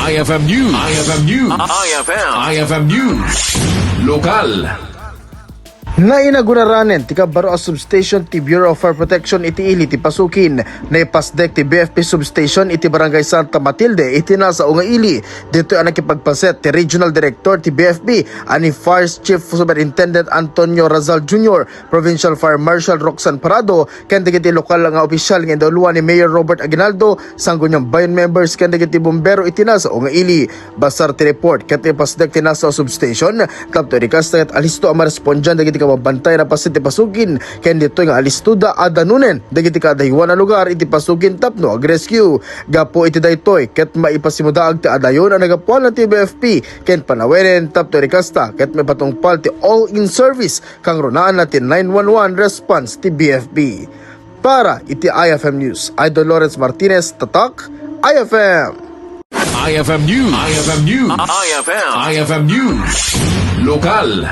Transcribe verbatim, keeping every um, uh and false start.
I F M News. I F M News. I F M. I F M News. Lokal. Nainaguraran ti kabaro a substation ti Bureau of Fire Protection iti ili ti Pasukin. Naipasdek ti B F P substation iti Barangay Santa Matilde iti nasao nga ili. Ditoy a nakipagpaset ti Regional Director ti B F P a ni Fire Chief Superintendent Antonio Razal Junior, Provincial Fire Marshal Roxanne Parado, ken dagiti lokal nga opisyal nga indauluan ni Mayor Robert Aguinaldo, Sangguniang Bayan members ken dagiti bumbero iti nasao nga ili. Basar ti report ket ipasdek ti nasao substation tapno iti kasta ket alisto a marespondian dagiti kababantayan a paset ti Pasukin ken ditoy nga alistoda a danunen dagiti kadaywan a lugar iti Pasukin tapno agrescue. Gapu iti daytoy ket maipasimudaag ti adayon a nagapuanan ti B F P ken panawenen tapno iti kasta ket maipatungpal ti all in service kangrunaanna ti nine one one response ti B F P. Para iti I F M News, Idol Lawrence Martinez, Tatak, I F M. I F M News. I F M News. I F M. I F M News. Lokal.